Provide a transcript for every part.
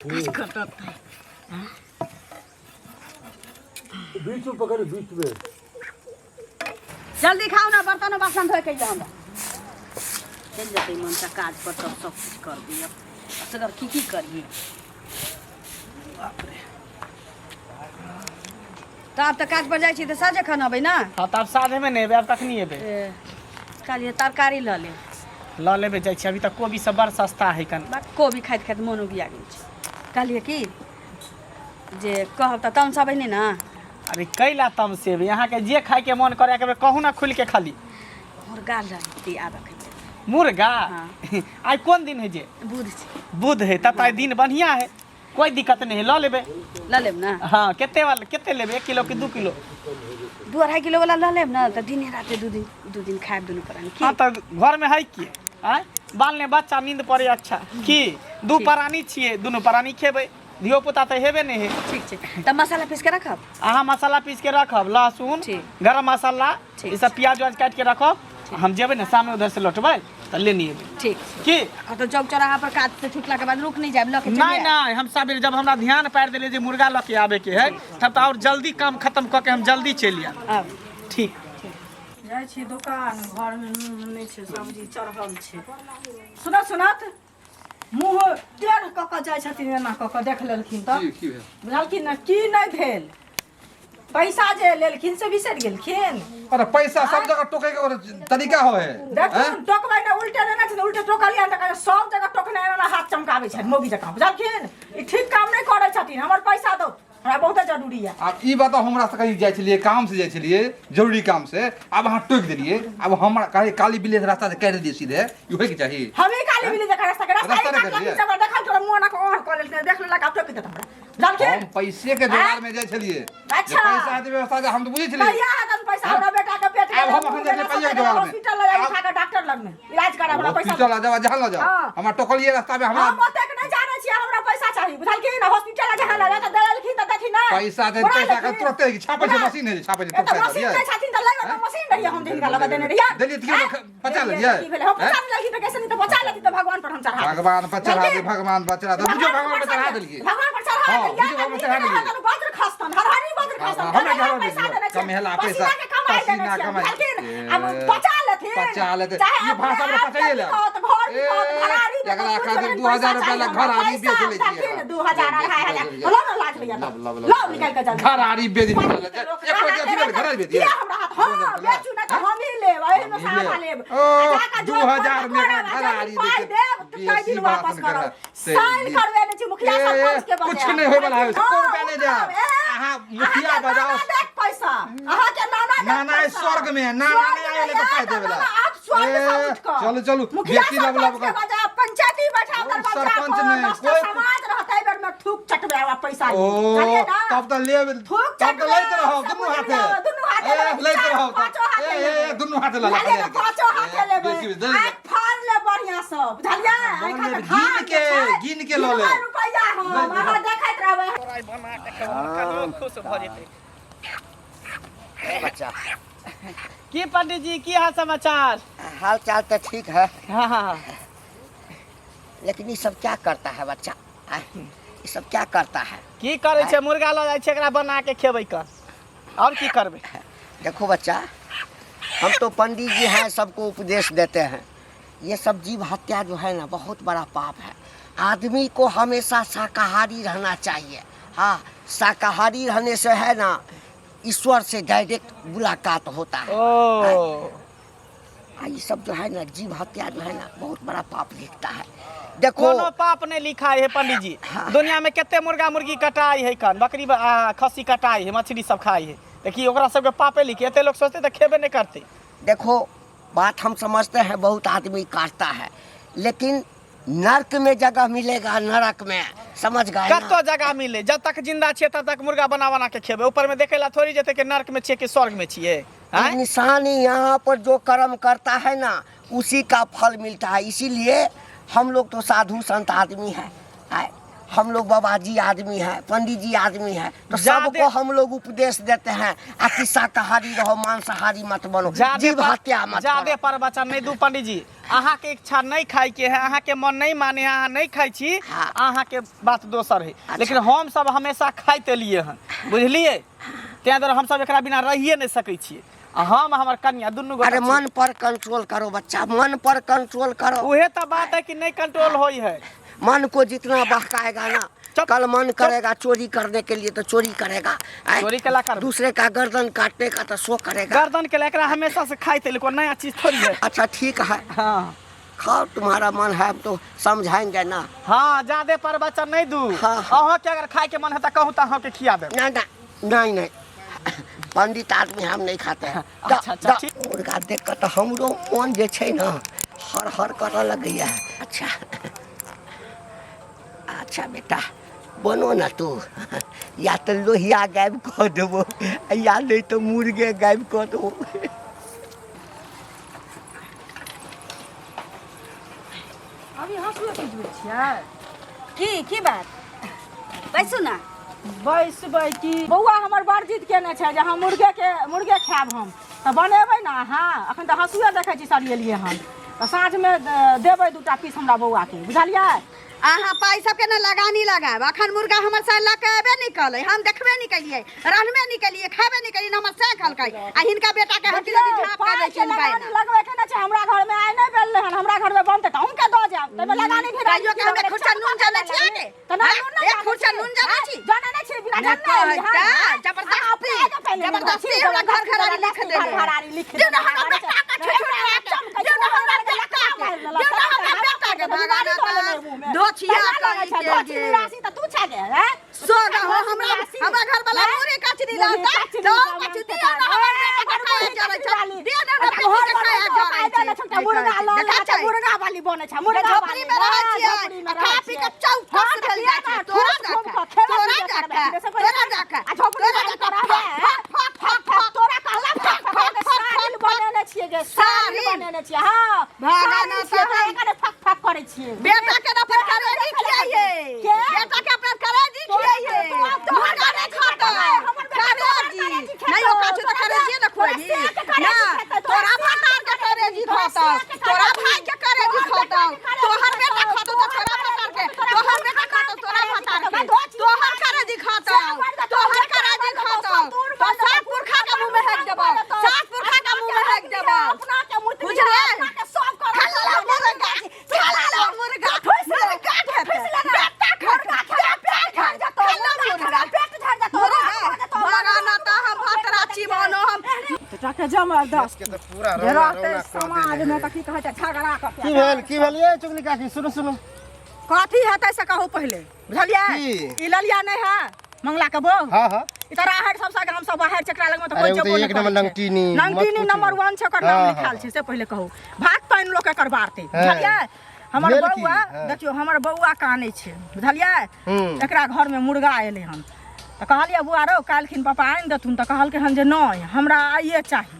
काज कटत बीच में पकड़ बीच में जल्दी खाओ ना बर्तन बासन धोए के हमरा चलि जेतै मनसँ काज पर तब सब किछु कर दिअ असगर की की करियै बाप रे। तऽ आब तऽ काज पर जाइ छी तऽ साँझे खाना अबै ने हाँ तऽ आब साँझेमे नहि एबै आब कखनी एबै ए, कहलियै तरकारी लऽ लेब लऽ लेबै जाइ छी अभी तऽ कोबी सब बड़ सस्ता है कन बा कोबी खाइत खाइत मोन उबिया गेल छै कहलियै की जे कहब तऽ तमसबै नहि ने अरे कैला तमसेबै अहाँके जे खायके मन करे के कहू ना खुलि के खाली मुर्गा लऽ लेती आबऽ के मुर्गा हाँ। आइ कोन दिन है जे बुध छै बुध है तब तऽ आइ दिन बढ़िया है कोई दिक्कत नहीं है लऽ लेबै लऽ लेब ने हाँ कते वाला कते लेबै 1 किलो कि 2 किलो 2-2.5 किलो वाला लऽ लेब ने तऽ दिने राते 2 दिन 2 दिन खायब दुनू प्राणी की हाँ तऽ घर में है की आँय बाल ने बच्चा नींद पड़े अच्छा की दू प्राणी छियै दुनू प्राणी खेबै धियो पुता तऽ हेबे नहि है ठीक छै तऽ मसाला पीस के रखब अहाँ मसाला पीस के रखब लहसुन ठीक। गरम मसाला ठीक ई सब प्याज उयाज काटि के रखब हम जेबै ने शाममे उधर से लौटबै तऽ लेने एबै ठीक की कतौ चौक चौराहा पर काज से छुटला के बाद रुक नहीं जाए लऽ के चलि नहीं आयब। नहीं हम सबेरे जब हमरा ध्यान पारि देलियै जे मुर्गा लऽ के आबे के है तब तऽ और जल्दी काम खत्म कऽ के हम जल्दी चलि आयब आब ठीक जाइ छी दोकान घरमे नून नहि छै सब्जी चढ़ल छै सुनत सुनत मुँह टेढ़ कऽ कऽ जाइ छथिन एना कऽ कऽ देख लेलखिन तऽ की की भेल बुझलखिन ने की नहि भेल पैसा जे लेलखिन से बिसरि गेलखिन अरे पैसा सब जगह टोके के ओकर तरीका हो है देखुन टोकबै ने उल्टे देने छै उल्टे टोकलियै तऽ कहै सब जगह टोकने एना हाथ चमकाबै छथि मौगी जकाँ बुझलखिन ई ठीक काम नहि करै छथिन हमर पैसा दौ हमरा बहुते जरूरी यऽ आब ई बताउ हमरा से कहीं जाइ छलियै काम से जाइ छलियै जरूरी काम से आब अहाँ टोकि देलियै आब हमरा काली काली बिल्ली के रास्ता से काटि देलियै सीधे ई होइके चाही हमे काली बिल्ली जकाँ रास्ता के रास्ता रास्ता ई नहि काटलक कटलियै? जबर देखल तोरा मुँह एना कऽ ओहर कऽ लेलकै देख लेलक आब टोकि देत हमरा बुझलखिन हम पैसे के जोगाड़ में जाइ छलियै जे अच्छा। पैसा हेतै व्यवस्था से हम तऽ बुझै छलियै कहिया हेतन पैसा हमरा बेटा के पेट आब हम अखन जाइ छलियै पैसे के जोगाड़ में। हॉस्पिटल लऽ जाय उठा के डॉक्टर लग में इलाज करा हमरा पैसा हॉस्पिटल लऽ जाओ जहाँ लऽ जाओ हाँ। हमरा टोकलियै रास्ता में हमरा हम ओतेक नहि जानै छियै हमरा पैसा चाही बुझलखिन हॉस्पिटल जहाँ लऽ जाय तऽ देलखिन तऽ देथिन नहि पैसा दे बोला पैसा के लेथिन। तुरते छापै छै बोला। मशीन है छापै छै ए तऽ तुरते मशीन देलियै नहि छथिन तऽ लग मशीन रहियै हम जिनका लगा देने रहियै देलियै तऽ की बचा लेलियै की भेलै हम बचा लेलखिन तऽ कैसे नहि तऽ बचा लेथिन तऽ भगवान पर हम चढ़ा देब। भगवान पर चढ़ा दे बुझलखिन? भगवान पर चढ़ा दे बुझियौ भगवान पर चढ़ा देलखिन भगवान पर चढ़ा हाँ, देलियै बुझियौ भगवान पर चढ़ा देलियै। तऽ वज्र खसतन हरहरी वज्र खसतन हाँ, हमरा कमेला घर पैसा में देने छियै, कमेला पैसा, पसीना के कमाइ देने पसीना छियै, कमाइ। बुझलखिन? ए, आब बचा लेथिन बचा लेथिन। चाहे ई भाषा अपने हमरा आप पचाइए के लेब। बिकत, घर बिकत, ए, घरारी बिकत, एकरा कुछ खातिर लेकिन 2000 पैसा रुपया ला चाही घर हमरा, आरी बेच पैसा लै छियै बुझलखिन? 2000 2500 लो ना लाज होइया लब, लब, लब। लो निकालि कऽ जल्दी घरारी बेच दियौ। लोक एक रुपया अथी भेलै, घरारी बेच दियै। किया हमरा हाथ हाँ बेचू नहि तऽ हमही लेब एहिमे से आधा लेब ओ, आ जाकऽ दू जोर हजार में करब, आ घरारी जल्दी पाइ बेच- देब तऽ कई बेसी दिन वापस बात करब करब। से साइन ई- करबेने छी मुखिया ए, सरपंच के कुछ बजाय नहि होय वाला है, एको रुपया नहि उतरब, जायब। ए, अहाँ मुखिया अहाँके बजाओ। नाना देत पैसा अहाँके नाना देत नाना पैसा। स्वर्ग में, नाना स्वर्ग नहि में आयल तऽ पाइ आयत, देबे ला। नाना आब स्वर्ग से ए, उठि कऽ। चलू, चलू, मुखिया बेसी लब लब सरपंच के कर। बजाय पंचायती बैठाब कोइ दरवाजा सरपंच पर, नहि, 10 टा कोइ- समाज रहतै एहि बेर में थूक चटबै आ पैसा ओ बुझलियै ना? तब तऽ लेब थूक तब तऽ लैत रहब सब दुनू हाथे बुझलियै, दुनू हाथे ए, लेबै, लैत चारू रहब पाँचो हाथे ए, ए, लेबै। ए, दुनू हाथे लऽ बुझलियै ने, पाँचो हाथे लेबै। बेसी दे दे। आँखि फाड़ लेब बढ़िआँ सँ, बुझलियै? आँखि लेब, फाड़ गिन के, छै। गिन के लऽ लेब। गिनबै रुपैआ हम, अहाँ देखैत रहबै। तोरा बना के खेबै, हमर कनियो खुश भऽ जेतै बच्चा की पंडित जी की हाल समाचार हाल चाल तो ठीक है हाँ हाँ लेकिन ये सब क्या करता है बच्चा आय, ये सब क्या करता है की करै छै मुर्गा लऽ जाइ छै एकरा बना के खेबै कऽ और की करबै देखो बच्चा हम तो पंडित जी हैं सबको उपदेश देते हैं ये सब जीव हत्या जो है ना बहुत बड़ा पाप है आदमी को हमेशा शाकाहारी रहना चाहिए हाँ शाकाहारी रहने से है ना ईश्वर से डायरेक्ट मुलाकात होता है ओ आ ये सब जो है ना जीव हत्या जो है ना बहुत बड़ा पाप लिखता है देखो कोनो पाप नहीं लिखा है पंडित जी हाँ। दुनिया में कते मुर्गा मुर्गी कटाई है कन बकरी खस्सी कटाई है मछली सब खाई है देखिए ओकरा सबके पापे लिखे एते लोग सोचते तो खेबे नहीं करते देखो बात हम समझते हैं बहुत आदमी काटता है लेकिन नर्क में जगह मिलेगा नरक में समझ गए ना? कतो जगह मिले जब तक जिंदा छियै तब तक मुर्गा बना बना के खेबै ऊपर में देखे ला थोड़ी जेते कि नर्क में छियै कि स्वर्ग में छियै आँय? इंसान यहाँ पर जो कर्म करता है ना उसी का फल मिलता है इसीलिए हम लोग तो साधु संत आदमी हैं आय, हम लोग बाबा जी आदमी है, पंडित जी आदमी है, तो ज्यादे- सबको हम लोग उपदेश देते हैं कि शाकाहारी रहो, मांसाहारी मत बनो, जादे जीव पर- हत्या मत जादे करो। पर बच्चा नहीं दू पंडित जी अहाँ के इच्छा नहीं खाए के है अहाँ के मन नहीं माने है अहाँ नहीं खाई छी हाँ। अहाँ के बात दोसर है लेकिन हम सब हमेशा खाइत एलिए हन बुझलिए तें दुआरे हम सब एकरा बिना रहिए नहीं सकै छियै आ हम हमर कन्या दुनू गोटा अरे छी। मन पर कंट्रोल करो बच्चा, मन पर कंट्रोल करो। उहे तऽ बात है कि नहीं कंट्रोल होई है। मन को जितना बहकाएगा ना, चुप, कल मन चुप। करेगा चोरी करने के लिए तो चोरी करेगा। आय, चोरी केला करबै? दूसरे का गर्दन काटने का तो सो करेगा। गर्दन के एकरा हमेशा से खाइत एलिए, कोई नया चीज थोड़ी है। अच्छा ठीक है, हाँ खाओ, तुम्हारा मन है हम तो समझाएंगे ना। हाँ ज्यादे पर बच्चा नहीं दू। हाँ, हाँ। अहाँ के अगर खाए के मन है तो कहूँ तो अहाँ के खिया देब। ना ना नहीं नहीं, पंडित आदमी हम नहीं खाते हैं। अच्छा, अच्छा, ठीक। मुर्गा देख कर तो हमरो मन जे छै ना हर हर करऽ लगैया। अच्छा अच्छा बेटा बनो ना तू, या तो लोहिया गायब कऽ देबो या नहीं तो मुर्गे गायब कऽ देबो। अभी हँसुए खिचबै छियै? की की बात? बैसू ना। बैसबै की? बौआ हमर बड़ जिद केने छै जे हम मुर्गे के मुर्गे खायब हम, तऽ बनेबै ने अहाँ? अखन तऽ हँसुए देखै छी सरिएलियै हन, तऽ साँझमे देबै दूटा पीस हमरा बौआके, बुझलियै? अहाँ पाइ सबके ने लगानी लगायब। अखन मुर्गा हमर साल लऽ के अयबे नहि कलै, हम देखबे नहि केलियै, रन्हबे नहि केलियै, खेबे नहि केलियै, हमर सैह खेलकै। आ हिनका बेटा के हम देखियौ, झाँप के दै पाइके छियनि लगानी पाइ। लगबै के नहि छै, हमरा घरमे आइ नहि भेलै हन, हमरा घरमे बनतै तऽ अहूँके दऽ जायब, ताहिमे लगानी फिरानी कहियो के हम एक खुर्चा नून जनै छियै गे? तऽ नहि नून नहि एक खुर्चा नून जनै छी? जनै नहि छी, बिना नहि जनने एलियै हन। कहै जबरदस्ती, अहाँ अपने आइ के पहिले जबरदस्ती छी, हमरा घर घरारी लिख जबरदस्ती देले। घर घरारी लिख दियौ ने देले। हमरा बेटा के छुछुरा के, दियौ ने हमरा बेटा के, दियौ ने हमरा बेटा के भगाना तऽ धोछिया कहि के गे। निराशी तऽ तू छे गे, हैं? सो गो हमरा हमरा घर वाला मुरे कचरी लाता तो कछु दियो ना हमर बेटा के खाए जरै छै, दियो ना हमरा बेटी के खाए जरै छै। मुर्गा लऽ देखै छै? मुर्गा वाली बनै छै, मुर्गा झोपड़ी में रहै छियै, झोपड़ी में आ खा रहै पी के छियै। चौकस भेल जाइ छै। तोरा जाके, तोरा जाके, तोरा जाके, आ झोपड़ी तोरा वाली जाके तोरा फक है? फक फक फक तोरा कहला फक फक फक, सारिल बनेने छियै गे, सारिल सारिल? बनेने छियै, हाँ, भागा सारिल ना छियै, तहन। तऽ एकरे फक फक करै छियै। बेटा के ना पर करेजी खियाइए, के? बेटा के अपना करेजी खियाइए, मुर्गा नहीं खाता करेजी नहीं, ओ काछू तो करेजी ना खोजी ना, तोरा भतार के करेजी खाता, तोरा भाई के करेजी खाता, तोहर बेटा खाता तो तोरा भतार के, तोहर बेटा खाता तोरा भतार के, तोहर करेजी खाता, तोहर करेजी खाता, तो सात पुरखा के मुंह में हेक देबो, सात पुरखा के मुंह में हेक देबो, अपना के मुतली, बुझलियै? अपना के सब करऽ खा मुर्गा, खा मुर्गा, मुर्गा खेतै, बेटा खेतै, बेटा खेतै, खा मुर्गा, पेट झड़ जेतौ, मुर्गा, भगाना तऽ हम भतरा चिबानो हम। बेटा के जबरदस्त के तऽ पूरा जे रौना रहतै रौना कऽ समाज देने में है। तऽ की कहै छै झगड़ा कऽ की भेल, की भेल ये चुगली काकी? सुनू सुनू, कथी हेतै से कहू पहिले, बुझलियै? की? ई ललिया नहि है मंगला के बहू? हाँ हाँ। ई तऽ राहरि सबसँ गाम सब बाहर छै, एकरा लगमे तऽ अरे कोइ ओ तऽ जेबो नहि एक नंबर करै छै। नंगटीनी, मत नंगटीनी पूछू। नंबर वन छै, ओकर नाम हाँ, लिखायल हाँ। छै, से पहिले कहू। भात पानि लोक एकर बारतै, हाँ। बुझलियै? हमर भेल की? बौआ हाँ। देखियौ, हमर बौआ कानै छै, बुझलियै? हूँ। एकरा घरमे मुर्गा एलै हन तऽ कहलियै बौआ रौ काल्हिखिन पापा आनि देथुन, तऽ कहलकै हन जे नहि हमरा आइए चाही,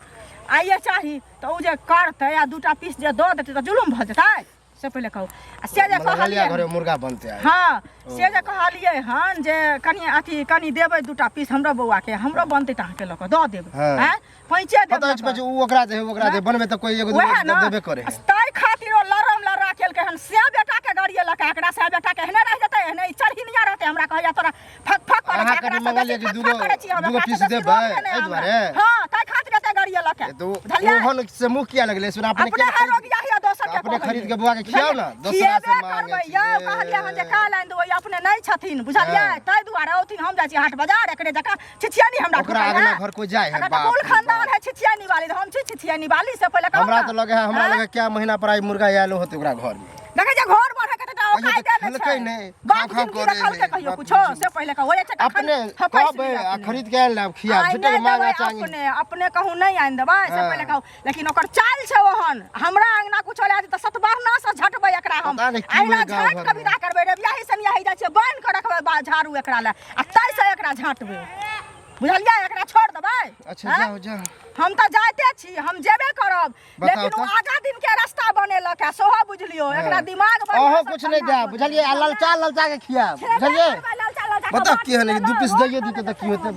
आइए चाही। तऽ ओ जे करतै आ दूटा पीस जे दऽ देतै तऽ जुलुम भऽ जेतै, से पहिले कहू। आ से जे मतलब कहलियै ललिया घरे मुर्गा बनते आइ। हाँ, से जे कहलियै हन जे कनि अथी कनि देबै दूटा पीस हमरो बौआके, हमरो बनतै तऽ अहाँके लऽ कऽ दऽ देब। हाँ। आँय, पैंचे देब पता लऽ अछि कऽ। उ ओकरा दे, ओकरा दे, बनबे तऽ कोई एगो वएह दूगो ने देबे करे है। ताहि खातिर ओ लरम लड़ा केलकै हन, से बेटा के गरियेलक, एकरा से बेटा के एहने रहि जेतै, एहने ई चढ़िनिया रहतै। हमरा कहैया तोरा फक फक करै छै, अहाँ एकरा कनि से मंगलियै बेसी कि फक दूगो फक करै छी हम, दूगो एकरा से पीस बेसी देबै रोग भेलै एहि हमरा। दुआरे? हाँ, ताहि खातिर एते गरियेलक ए तऽ बुझलियै? ओहन से मुँह किया लगलै सुन, अपने अपने किया है खरीद रोगिया हिया, दोसर के अपने कहै खरीद के है। बौआ के खियाउ ने, दोसरा से खिएबे मांगे करबै छी। यौ, कहलियै हन जे काल्हि आनि देबै, अपने नहि छथिन, बुझलियै? हाँ। ताहि दुआरे औथिन, हम जाइ छी हाट बाजार, एकरे जकाँ छिछियानी हमरा ओकरा ढुकल अगना है। घर कोई जाय है? अगर बाप कुल रे खानदान बाप। है छिछियानी वाली, तऽ हम छी छिछियानी वाली, से पहिले कहू हमरा ने। तऽ लगे है, हमरा आँय? लगे क्या महीना पर आई मुर्गा आयल होते ओकरा घर में। देखै छै घर बढ़े के तऽ कहियो औकात तऽ नहि खेलकै छै। नहि, बाप खाउ खाउ जिनगी करै रखलकै है, कहियो बाप कुछो, जिनगी। से पहिले कहू, ओहि छै तखन अपने हपैस कहबै लिअ आ अपने। खरीद के आयल ने खिया, आइ झूठे के नहि मांगा देबै चांगी। अपने अपने कहूँ नहि आनि देबै, से हाँ। पहिले कहू, लेकिन ओकर चालि छै ओहन, हमरा अंगना कुछो लए जेतै तऽ सतबरना से झटबै एकरा हम, पता नहि की अहिना होइ गाँव झाँटि कऽ घरमे। विदा करबै, रवियाही सनियाही जाइ छियै, बान्हि कऽ रखबै झाड़ू एकरा लए आ ताहिसँ एकरा झाँटबै। बुझलियै एकरा छोड़ देबै अच्छा आँय? जाओ जाओ हम तऽ जाइते छी हम जेबे करब बताउ लेकिन ओ तऽ। आगा दिन के रास्ता बनेलक है सेहो बुझलियो एकरा दिमाग बढ़िआँ अहो सँ कुछ नहीं ठंडा देब बुझलियै आ ललचा ललचा के खियाब खेबे बुझलियै करबै, ललचा ललचा के बताउ बाटी केहन है दू देबै, पीस रोज दैयो दितै तऽ की होतै।